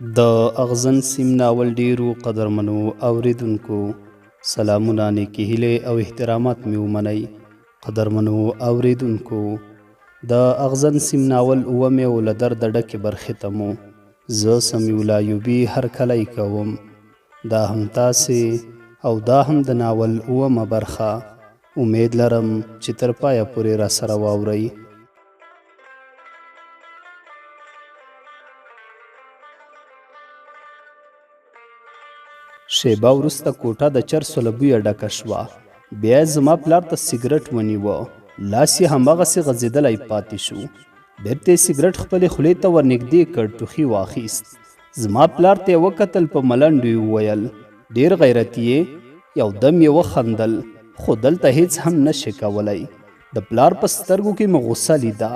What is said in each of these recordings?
د اغزن سیم ناول ډیرو قدرمنو اوریدونکو سلامونه، نیکې هیلې او احترامات مې ومنئ. قدرمنو اوریدونکو، د اغزن سیم ناول اوومې او له درده ډکې برخې ته مو زه سمیع الله ایوبي هرکلی کوم. دا هم تاسې او دا هم د ناول اوومه برخه. امید لرم چې تر پایه پورې راسره واورئ. شېبه وروسته کوټه د چرسو له بویه ډکه شوه. بیا یې زما پلار ته سګرټ ونیوه. لاس یې هماغسې غځېدلی پاتې شو. بېرته یې سګرټ خپلې خولې ته ورنږدې کړ، ټوخي واخیست. زما پلار ته یې وکتل، په ملنډو یې وویل، ډېر غیرتي یې؟ یو دم یې وخندل، خو دلته هېڅ هم نه شې کولی. د پلار په سترګو کې مې غوسه لیده.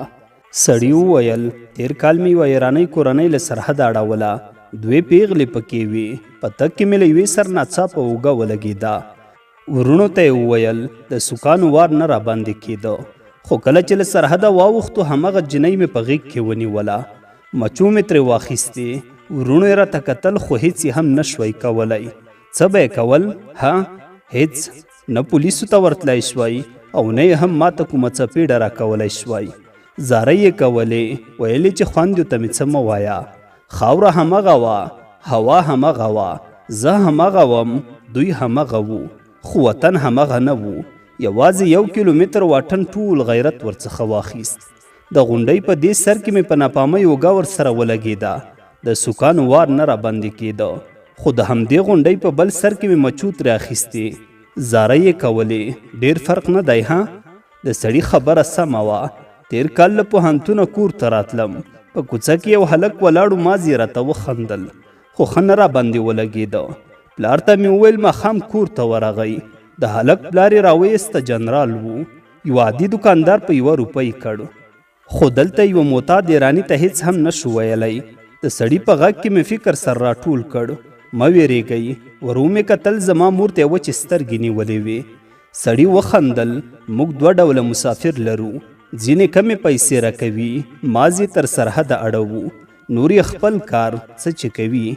سړي وویل، تېر کال مې یوه ایرانۍ کورنۍ له سرحده اړوله، دوې پېغلې پکې وې، په تګ کې مې له یوې سره ناڅاپه اوږه ولګېده. وروڼو ته یې وویل، د سوکانو وار نه راباندې کېده، خو کله چې له سرحده واوښتو همغه جینۍ مې په غېږ کې ونیوله، مچو مې ترې واخیستې. وروڼو یې راته کتل، خو هېڅ یې هم نه شوای کولی. څه به یې کول؟ ها؟ هېڅ. نه پولیسو ته ورتلای شوای او نه یې هم ماته کومه څپېړه راکولای شوای. زارۍ یې کولې، ویل یې چې خوندیو ته مې څه مه وایه. خاوره همغه وه، هوا همغه وه، زه همغه وم، دوی همغه وو، خو وطن همغه نه وو. یوازې یو کیلومتر واټن ټول غیرت ورڅخه واخیست. د غونډۍ په دې سر کې مې په ناپامۍ اوږه ورسره ولګېده. د سوکانو وار نه راباندې کېده، خو د همدې غونډۍ په بل سر کې مې مچو ترې اخیستې. زارۍ یې کولې، ډېر فرق نه دی ها؟ د سړي خبره سمه وه. تېر کال له پوهنتونه کور ته راتلم، په کوڅه کې یو هلک ولاړ و، مازې یې راته وخندل، خو ښه نه راباندې ولګېده. پلار ته مې وویل، ماښام کور ته ورغی. د هلک پلار یې راویسته، جنرال و. یوه عادي دوکاندار په یوه روپۍ کړ. خو دلته یوه معتاد ایراني ته هېڅ هم نه شو ویلی. د سړي په غږ کې مې فکر سر راټول کړ. مه وېرېږئ. ور ومې کتل، زما مور ته یې وچې سترګې نیولې وې. سړي وخندل، موږ دوه ډوله مسافر لرو. ځینې کمې پیسې راکوي، مازې تر سرحده اړوو. نور یې خپل کار، څه چې کوي.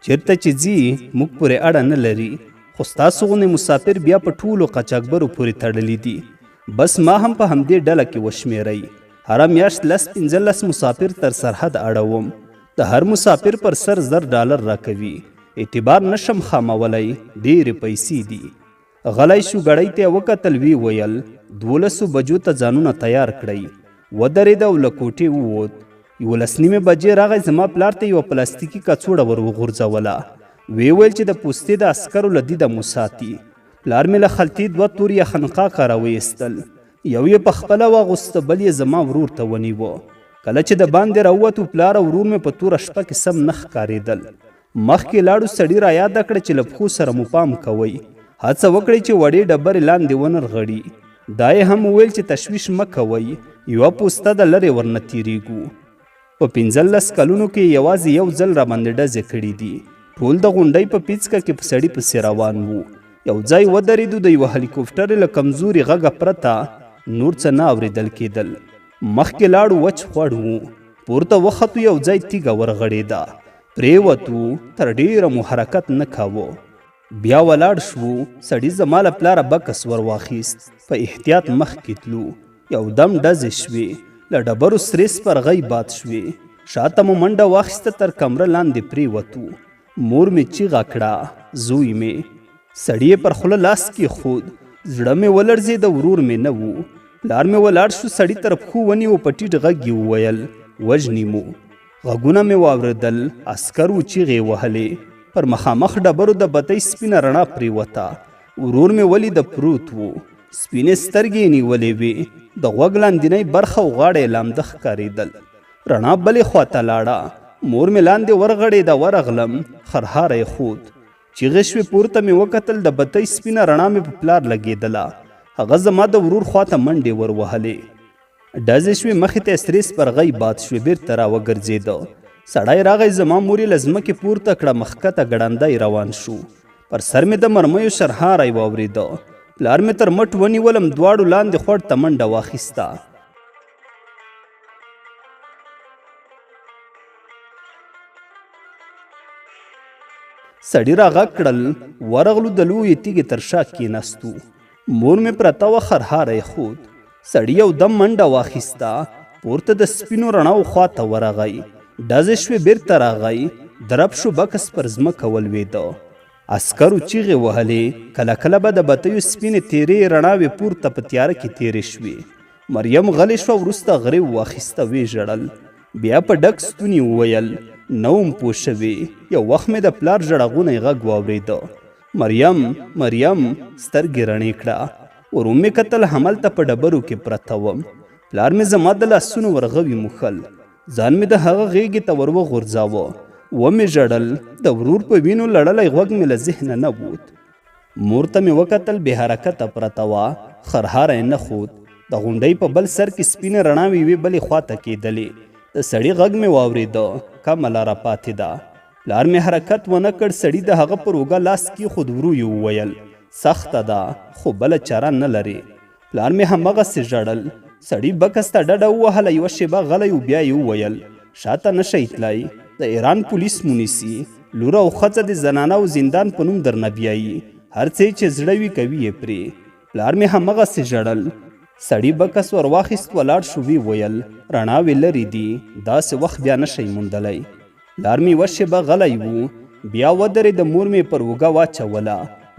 چېرته چې ځي، موږ پورې اړه نه لري. خو ستاسو غوندې مسافر بیا په ټولو قاچاقبرو پورې تړلي دي. بس ما هم په همدې ډله کې وشمېرئ. هره میاشت لس 15 مسافر تر سرحد اړوم. د هر مسافر پر سر 1000 ډالر راکوي. اعتبار نه شم خامولی، ډېرې پیسې دي. غلی شو، ګړۍ ته یې وکتل، ویې ویل، 12 بجو ته ځانونه تیار کړئ. ودرېده او له کوټې ووت. 11:30 بجې راغی، زما پلار ته یوه پلاستیکي کڅوړه ور وغورځوله. ویې ویل چې د پوستې د عسکرو له دیده مو ساتي. پلار مې له خلتې دوه تور یخنقاقه راویستل. یو یې په خپله واغوسته، بل یې زما ورور ته ونیوه. کله چې د باندې راووتو، پلار او ورور مې په توره شپه کې سم نه ښکارېدل. مخکې لاړو، سړي رایاده کړه چې له پښو سره مو پام کوئ، هڅه وکړئ چې وړې ډبرې لاندې ونه رغړي. دا یې هم وویل چې تشویش مه کوئ، یوه پوسته ده، لرې ورنه تېرېږو. په 15 کلونو کې یې یوازې یو ځل راباندې ډزې کړې دي. ټول د غونډۍ په پیڅکه کې په سړي پسې روان وو. یو ځای ودرېدو، د یوه هلیکوپټرې له کمزوري غږه پرته نور څه نه اورېدل کېدل. مخکې لاړو، وچ خوړ وو. پورته وختو، یو ځای تیږه ورغړېده، پرېوتو. تر ډېره مو حرکت نه کاوه. بیا ولاړ شوو. سړي زما له پلاره بکس ور واخیست. په احتیاط مخکې تلو. یو دم ډزې شوې. له ډبرو سرې سپرغۍ باد شوې. شاته مو منډه واخیسته، تر کمره لاندې پرېوتو. مور مې چیغه کړه، زوی مې. سړي یې پر خوله لاس کېښود. زړه مې ولړزېده، ورور مې نه و. پلار مې ولاړ شو، سړي تر پښو ونیو، په ټیټ غږ یې وویل، وژني مو. غږونه مې واورېدل، عسکر و، چیغې یې وهلې. پر مخامخ ډبرو د بتۍ سپینه رڼا پرېوته. ورور مې ولیده، پروت و. سپینې سترګې یې نیولې وې، د غوږ لاندینۍ برخه او غاړه یې لامده ښکارېدل. رڼا بلې خواته لاړه. مور مې لاندې ورغړېده، ورغلم، خرهاری یې خوت. چیغې شوې، پورته مې وکتل، د بتۍ سپینه رڼا مې په پلار لګېدله. هغه زما د ورور خواته منډې ور وهلې. ډزې شوې، مخې ته یې سرې سپرغۍ باد شوې، بېرته راوګرځېده. سړی راغی، زما مور یې له ځمکې پورته کړه، مخکته ګړندی روان شو. پر سر مې د مرمیو شرهاری واورېده. پلار مې تر مټ ونیولم، دواړو لاندې خوړ ته منډه واخیسته. سړي راغږ کړل، ورغلو د لویې تیږې تر شا کیناستو. مور مې پرته وه، خرهاری یې خود. سړي یو دم منډه واخیسته، پورته د سپینو رڼاو خواته ورغی. ډزې شوې، بیرته راغی، درب شو، بکس پر ځمکه ولوېده. عسکرو چیغې وهلې، کله کله به د بتیو سپینې تیرې رڼاوې پورته په تیاره کې تیرې شوې. مریم غلې شوه، وروسته غریو واخیسته، ویې ژړل. بیا په ډک ستوني وویل، نه وم پوه شوې، یو وخت مې د پلار ژړغونی غږ واورېده. مریم، مریم، سترګې رڼې کړه. ور ومې کتل، هملته په ډبرو کې پرته وم. پلار مې زما د لاسونو ورغوي موښل. ځان مې د هغه غېږې ته ور وغورځاوه. ومې ژړل، د ورور په وینو لړلی غوږ مې له ذهنه نه ووت. مور ته مې وکتل، بې حرکته پرته وه، خرهاری نه خوت. د غونډۍ په بل سر کې سپینې رڼاوې یوې بلې خواته کېدلې. د سړي غږ مې واورېده، کمه لاره پاتې ده. پلار مې حرکت ونه کړ، سړي د هغه پر اوږه لاس کېښود، ورو یې وویل، سخته ده، خو بله چاره نه لرې. پلار مې همغسې ژړل. سړي بکس ته ډډه ووهله، یوه شېبه غلی و، بیا یې وویل، شاته نه شئ تلای، د ایران پولیس مو نیسي، لور او ښځه د زنانه او زندان په نوم درنه بیایي، هر څه یې چې زړه وي کوي یې پرې. پلار مې همغسې ژړل. سړي بکس ور واخیست، ولاړ شو، ویې ویل، رڼاوې لرې دي، داسې وخت بیا نه شئ موندلی. پلار مې یوه شېبه غلی و، بیا ودرېده، مور مې پر اوږه واچوله.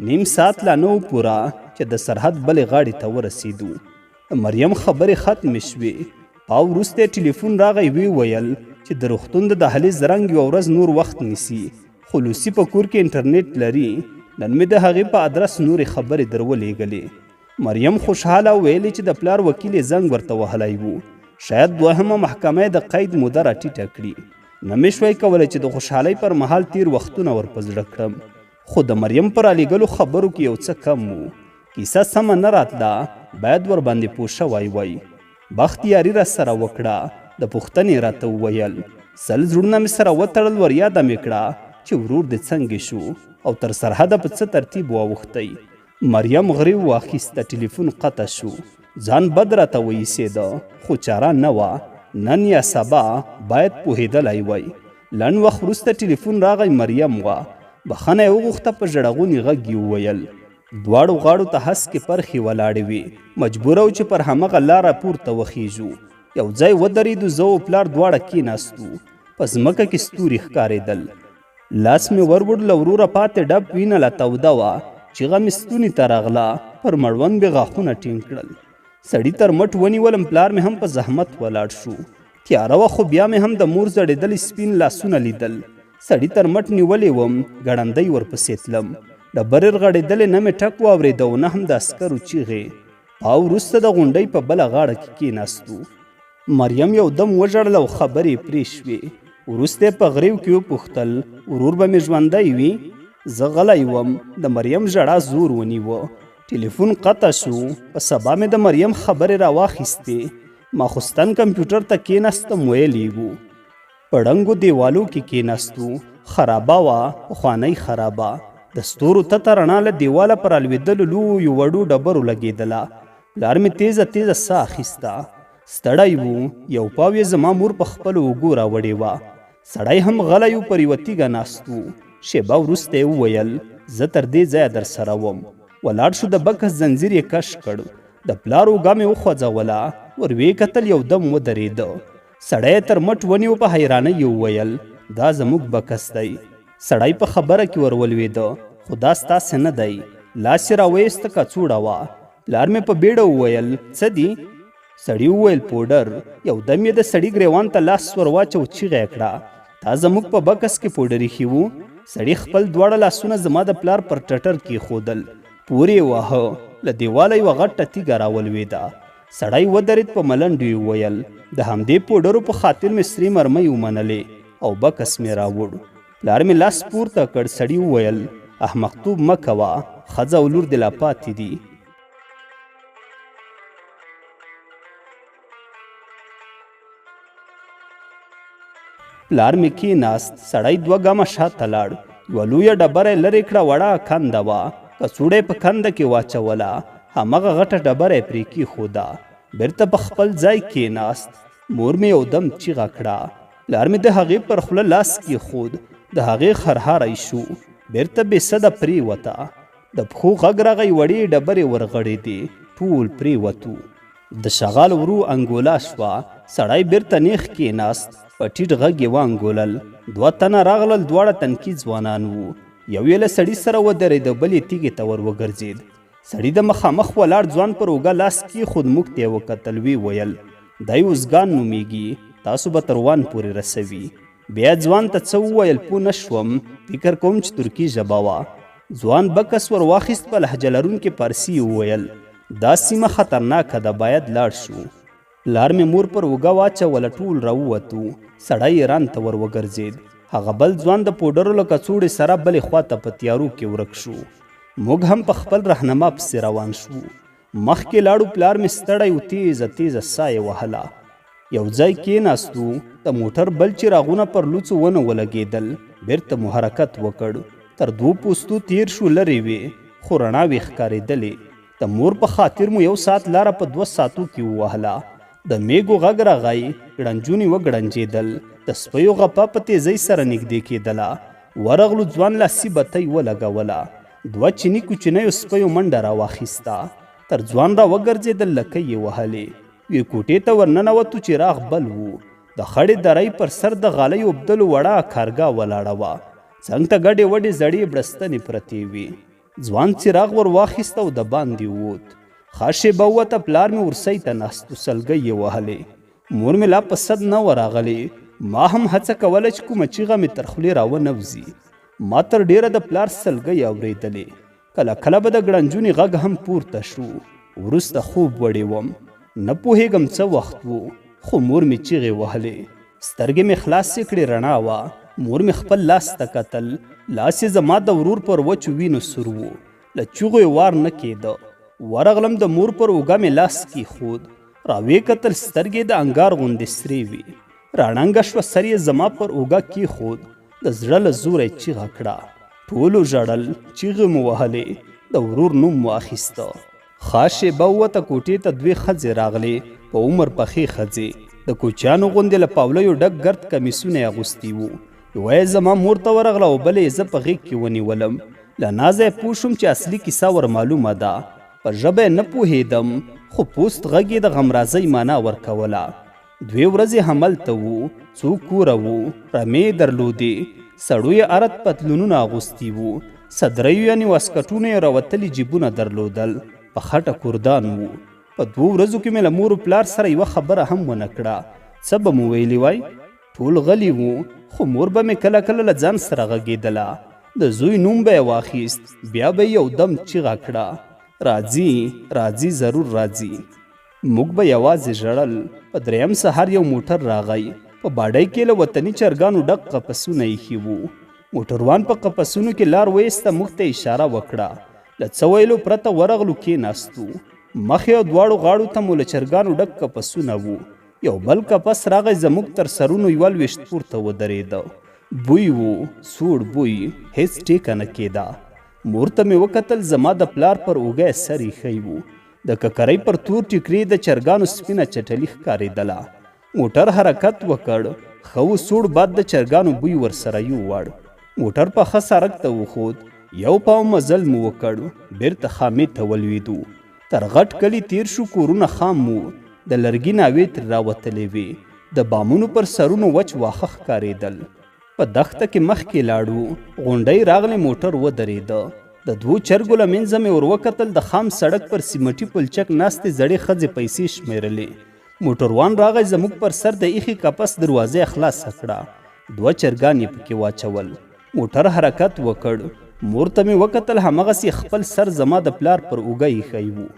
نیم ساعت لا نه و پوره چې د سرحد بلې غاړې ته ورسېدو. د مریم خبرې ختمې شوې. پاو وروسته یې ټلیفون راغی، ویې ویل چې د روغتون د دهلیز رنګ یوه ورځ نور وخت نیسي، خو لوسي په کور کې انټرنیټ لري. نن مې د هغې په ادرس نورې خبرې در ولېږلې. مریم خوشحاله او ویلې چې د پلار وکیل یې زنګ ورته وهلی و، شاید دوهمه محکمه یې د قید موده راټیټه کړي. نه مې شوای کولی چې د خوشحالۍ پر مهال تیر وختونه ور په زړه کړم، خو د مریم په رالیږلو خبرو کې یو څه کم و. کیسه سمه نه راتله، باید ورباندې پوه شوی وای. بخت یاري راسره وکړه، د پوښتنې راته وویل. 100 زړونه مې سره وتړل، وریاده مې کړه چې ورور دې څنګه شو او تر سرحده په څه ترتیب واوښتی. مریم غریو واخیسته، ټلیفون قطع شو. ځان بد راته وایسېده، خو چاره نه وه. نن یا سبا باید پوهېدلی وای. لنډ وخت وروسته ټلیفون راغی، مریم وه. بخښنه یې وغوښته، په ژړغوني غږ یې وویل، دواړو غاړو ته هسکې پرخې ولاړې وې، مجبوره و چې پر همغه لاره پورته وخیژو. یو ځای ودرېدو، زه او پلار دواړه کېناستو. په ځمکه کې ستوري ښکارېدل. لاس مې وروړ، له وروره پاتې ډب وینه لا توده وه. چیغه مې ستوني ته راغله، پر مړوند مې غاښونه ټینګ کړل. سړي تر مټ ونیولم، پلار مې هم په زحمت ولاړ شو. تیاره وه، خو بیا مې هم د مور ځړېدلي سپین لاسونه لیدل. سړي تر مټ نیولې وم، ګړندۍ ورپسې تلم. ډبرې رغړېدلې، نه مې ټک واورېده او نه هم د عسکرو چیغې. پاو وروسته د غونډۍ په بله غاړه کې کېناستو. مریم یو دم وژړل او خبرې یې پرې شوې. وروسته یې په غریو کې وپوښتل، ورور به مې ژوندی وي؟ زه غلی وم، د مریم ژړا زور ونیوه. ټلیفون قطع شو. په سبا مې د مریم خبرې راواخیستې. ماخوستن کمپیوټر ته کېناستم، ویل یې وو. په ړنګو دیوالو کې کېناستو. خرابه وه، پخوانۍ خرابه. د ستورو تته رڼا له دیواله پر رالوېدلو لویو وړو ډبرو لګېدله. پلار مې تېزه تېزه ساه اخیسته، ستړی و. یو پاو یې زما مور په خپلو اوږو راوړې وه. سړی هم غلی و، پر یوه تیږه ناست و. شېبه وروسته یې وویل، زه تر دې ځایه درسره وم. ولاړ شو، د بکس زنځیر یې کش کړ. د پلار اوږه مې وخوځوله، ور ویې کتل، یو دم ودرېده. سړی یې تر مټ ونیو، په حیرانۍ یې وویل، دا زموږ بکس دی. سړی په خبره کې ور ولوېده، خو دا ستاسې نه دی. لاس یې راویسته، کڅوړه وه. پلار مې په بیړه وویل، څه دي؟ سړي وویل، پوډر. یو دم یې د سړي ګریوان ته لاس ور واچو، چیغه یې کړه، تا زموږ په بکس کې پوډر ایښي وو؟ سړي خپل دواړه لاسونه زما د پلار پر ټټر کېښودل، پورې یې واهه. له دیواله یوه غټه تیږه راولوېده. سړی ودرېد، په ملنډو یې وویل، د همدې پوډرو په خاطر مې سرې مرمۍ ومنلې او بکس مې راوړ. پلار مې لاس پورته کړ، سړي وویل، احمقتوب مه کوه، ښځه او لور دې لا پاتې دي. پلار مې کېناست، سړی دوه ګامه شاته لاړ، یوه لویه ډبره یې لرې کړه، وړه کنده وه، کڅوړه یې په کنده کې واچوله، همغه غټه ډبره یې پرې کېښوده، بیرته په خپل ځای کېناست. مور مې یو دم چیغه کړه. پلار مې د هغې پر خوله لاس کېښود، د هغې خرهاری شو. بیرته بې سده پریوته. د پښو غږ راغی، وړې ډبرې ورغړېدې، ټول پریوتو. د شغال ورو انګولا شوه، سړی بیرته نیغ کېناست، په ټیټ غږ یې وانګولل. دوه تنه راغلل، دواړه تنکي ځوانان وو. یو یې له سړي سره ودرېده، بل یې تیږې ته ور وګرځېد. سړي د مخامخ ولاړ ځوان پر اوږه لاس کېښود، موږ ته یې وکتل، ویې ویل، دی اوزګان نومېږي، تاسو به تر وان پورې رسوي. بیا ځوان ته څه وویل پوه نه شوم، فکر کوم چې ترکي ژبه وه. ځوان بکس ور واخیست، په لهجه لرونکې پارسي یې وویل، دا سیمه خطرناکه ده، باید لاړ شو. پلار مې مور پر اوږه واچوله، ټول راووتو. سړی ایران ته ور وګرځېد. هغه بل ځوان د پوډرو له کڅوړې سره بلې خوا ته په تیارو کې ورک شو. موږ هم په خپل رهنما پسې روان شوو. مخکې لاړو، پلار مې ستړی و، تیزه تیزه سا یې وهله. یو ځای کېناستو، د موټر بل چراغونه پر لوڅو ونو ولګېدل، بېرته مو حرکت وکړ. تر دوو پوستو تېر شو، لرې وې، خو رڼاوې ښکارېدلې. د مور په خاطر مو یو ساعت لاره په دوه ساعتو کې ووهله. د میږو غږ راغی، ګړنجوني وګړنجېدل، د سپیو غپا په تېزۍ سره نږدې کېدله. ورغلو، ځوان لاسي بتۍ ولګوله. دوه چیني کوچنیو سپیو منډه راواخیسته، تر ځوان را وګرځېدل، لکۍ یې وهلې. یوې کوټې ته ورننوتو، چراغ بل و. د خړې درۍ پر سر د غالۍ اوبدلو وړه کارګاه ولاړه وه. څنګ ته ګډې وډې زړې بړستنې پرتې وې. ځوان څراغ ور واخیست او دباندې ووت. ښه شېبه ووته، پلار مې ورسۍ ته ناست و، سلګۍ یې وهلې. مور مې لا په سد نه وه راغلې. ما هم هڅه کوله چې کومه چیغه مې تر خولې راونه وځي. ما تر ډېره د پلار سلګۍ اورېدلې. کله کله به د ګړنجوني غږ هم پورته شو. وروسته خوب وړې وم. نه پوهېږم څه وخت و، خو مور مې چیغې وهلې. سترګې مې خلاصې کړې، رڼا وه. مور مې خپل لاس ته کتل، لاس یې زما د ورور پر وچو وینو سور و. له چیغو یې وار نه کېده. ورغلم، د مور پر اوږه مې لاس کېښود. راویې کتل، سترګې د انګار غوندې سرې وې. راړنګه شوه، سر یې زما پر اوږه کېښود، د زړه له زوره یې چیغه کړه. ټولو ژړل، چیغې مو وهلې، د ورور نوم مو اخیسته. ښه شېبه ووته، کوټې ته دوې ښځې راغلې، په عمر پخې ښځې، د کوچیانو غوندې له پاولیو ډک ګرد کمیسونه یې اغوستي وو. یوه یې زما مور ته ورغله او بله یې زه په غېږ کې ونیولم. له نازه یې پوه شوم چې اصلي کیسه ور معلومه ده. په ژبه یې نه پوهېدم، خو پوست غږ یې د غمرازۍ معنا ورکوله. دوې ورځې هملته وو، څو کوره وو، رمې یې درلودې، سړو یې ارت پتلونونه اغوستي وو، صدریو یعنې واسکټونو یې راوتلي جیبونه درلودل، په خټه کوردان وو. په دوو ورځو کې مې له مور و پلار سره یوه خبره هم ونه کړه. څه به مو ویلي وای؟ ټول غلي وو، خو مور به مې کله کله له ځان سره غږېدله. د زوی نوم به یې واخیست، بیا به یې یو دم چیغه کړه، راځي، راځي، ضرور راځي. موږ به یوازې ژړل. په دریم سهار یو موټر راغی. په باډۍ کې له وطني چرګانو ډک قفسونه ایښي وو. موټروان په قفسونو کې لار وایسته، موږ ته اشاره وکړه. له څه ویلو پرته ورغلو، کېناستو. مخې او دواړو غاړو ته مو له چرګانو ډک قفسونه وو. یو بل قفس راغی، زموږ تر سرونو یوه لوېشت پورته ودرېده. بوی و، سوړ بوی، هېڅ ټیکه نه کېده. مور ته مې وکتل، زما د پلار پر اوږه یې سر ایښی و. د ککرۍ پر تور ټیکري د چرګانو سپینه چټلي ښکارېدله. موټر حرکت وکړ، ښه و سوړ باد د چرګانو بوی ورسره یووړ. موټر پخه سړک ته وخوت، یو پاو مزل مو وکړ، بیرته خامې ته ولوېدو. تر غټ کلي تېر شو، کورونه خام وو، د لرګي ناوې ترې راوتلې وې، د بامونو پر سرونو وچ واښه ښکارېدل. په دښته کې مخکې لاړو، غونډۍ راغلې، موټر ودرېده. د دوو چرګو له منځه مې ور وکتل، د خام سړک پر سیمټي پلچک ناستې زړې ښځې پیسې شمېرلې. موټروان راغی، زموږ پر سر د ایښي قفس دروازه یې خلاصه کړه، دوه چرګان یې پکې واچول. موټر حرکت وکړ، مور ته مې وکتل، هماغسې یې خپل سر زما د پلار پر اوږه ایښی و.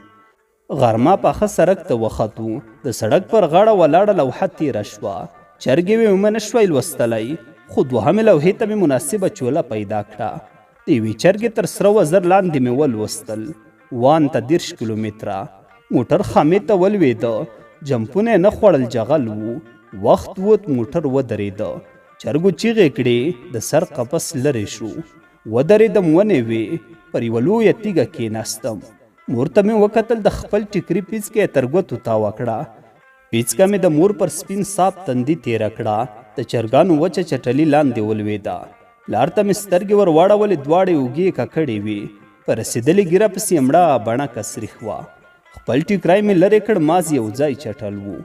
غرمه پاخه سړک ته وختو، د سړک پر غاړه ولاړه لوحه تېره شوه. چرګې وې، ومه نه شوای لوستلی، خو دوهمې لوحې ته مې مناسبه چوله پیدا کړه. د یوې چرګې تر سره وزر لاندې مې ولوستل، وان ته 30 کیلومتره. موټر خامې ته ولوېده، جمپونه یې نه خوړل، جغل و. وخت ووت، موټر ودرېده. چرګو چیغې کړې، د سر قفس لرې شو. ودرېدم، ونې وې، پر یوه لویه تیږه کېناستم. مور ته مې وکتل، د خپل ټیکري پیڅکه یې تر ګوتو تاوه کړه. پیڅکه مې د مور پر سپین صاف تندي تېره کړه، د چرګانو وچه چټلي لاندې ولوېده. پلار ته مې سترګې ور واړولې، دواړې اوږې یې ککړې وې، په رسېدلې ږیره پسې یې مړه بڼکه سریښ وه. خپل ټیکری مې لرې کړ، ماز یو ځای چټل و.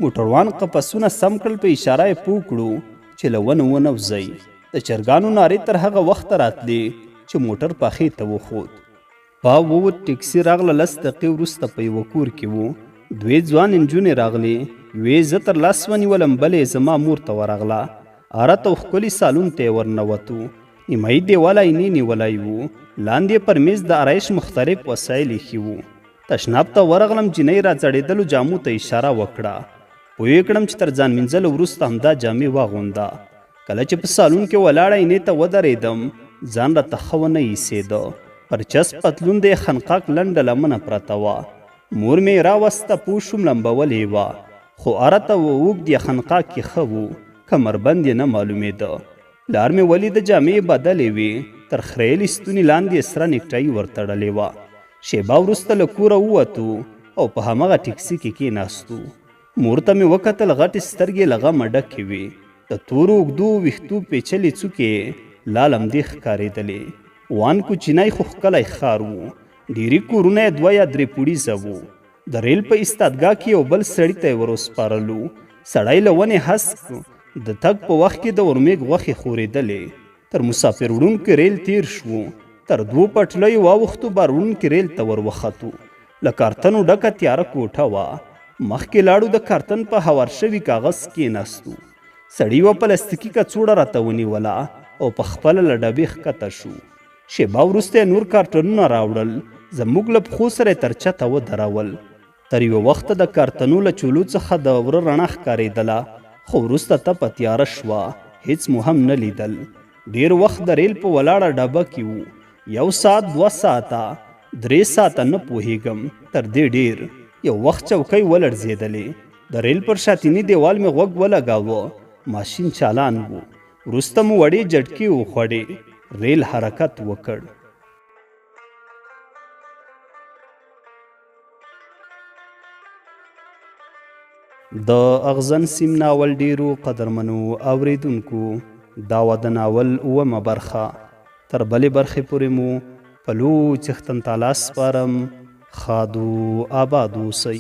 موټروان قفسونه سم کړل، په اشاره یې پوه کړو چې له ونو ونه وځئ. د چرګانو نارې تر هغه وخته راتلې چې موټر پخې ته وخوت. پاو ووت، ټیکسي راغله، لس دقیقې وروسته په یوه کور کې وو. دوې ځوانې نجونې راغلې، یوې یې زه تر لاس ونیولم، بله یې زما مور ته ورغله. ارت او ښکلي سالون ته یې ورننوتو. نیمایي دیوال آینې نیولی و، لاندې یې پر میز د آرایش مختلف وسایل ایښي وو. تشناب ته ورغلم، جینۍ راځړېدلو جامو ته اشاره وکړه. پوه یې کړم چې تر ځان مینځلو وروسته همدا جامې واغونده. کله چې په سالون کې ولاړ آینې ته ودرېدم، ځان راته ښه ونه ایسېده. پر چسپ پتلون د یخنقاک لنډه لمنه پرته وه. مور مې یې راوسته، پوه شوم لمبولې یې وه، خو ارته و اوږد یخنقاک یې ښه و، کمربند یې نه معلومېده. پلار مې ولیده، جامې یې بدلې وې، تر خریلي ستوني لاندې یې سره نیکټایي ورتړلې وه. شېبه وروسته له کوره ووتو او په همغه ټیکسي کې کېناستو. مور ته مې وکتل، غټې سترګې یې له غمه ډکې وې، د تورو اوږدو ویښتو پېچلې څوکې یې لا لمدې ښکارېدلې. وان کوچینی خو ښکلی ښار و، ډېری کورونه یې دوه یا درې پوړیزه وو. د ریل په ایستادګاه کې یو بل سړي ته یې وروسپارلو. سړی له ونې هسک د تګ په وخت کې د اورمېږ غوښې ښورېدلې. تر مسافر وړونکي ریل تېر شوو، تر دوو پټلیو واوښتو، بار وړونکي ریل ته ور وختو. له کارتنو ډکه تیاره کوټه وه. مخکې لاړو، د کارتن په هوار شوي کاغذ کېناستو. سړي یوه پلاستیکي کڅوړه راته ونیوله او په خپله له ډبې ښکته شو. شېبه وروسته یې نور کارټنونه راوړل، زموږ له پښو سره یې تر چته ودرول. تر یوه وخته د کارتنو له چولو څخه د وره رڼا ښکارېدله، خو وروسته تپه تیاره شوه، هېڅ مو هم نه لیدل. ډېر وخت د ریل په ولاړه ډبه کې وو، یو ساعت، دوه ساعته، درې ساعته، نه پوهېږم، تر دې ډېر. یو وخت چوکۍ ولړزېدلې، د ریل پر شاتیني دېوال مې غوږ ولګاوه، ماشین چالان و. وروسته مو وړې جټکې وخوړې، ریل حرکت وکړ. د اغزن سیم ناول ډیرو قدرمنو اوریدونکو دا وه د ناول اوومه برخه. تر بلې برخې پورې مو په لوی څښتن تعالی سپارم. ښاد و آباد اوسئ.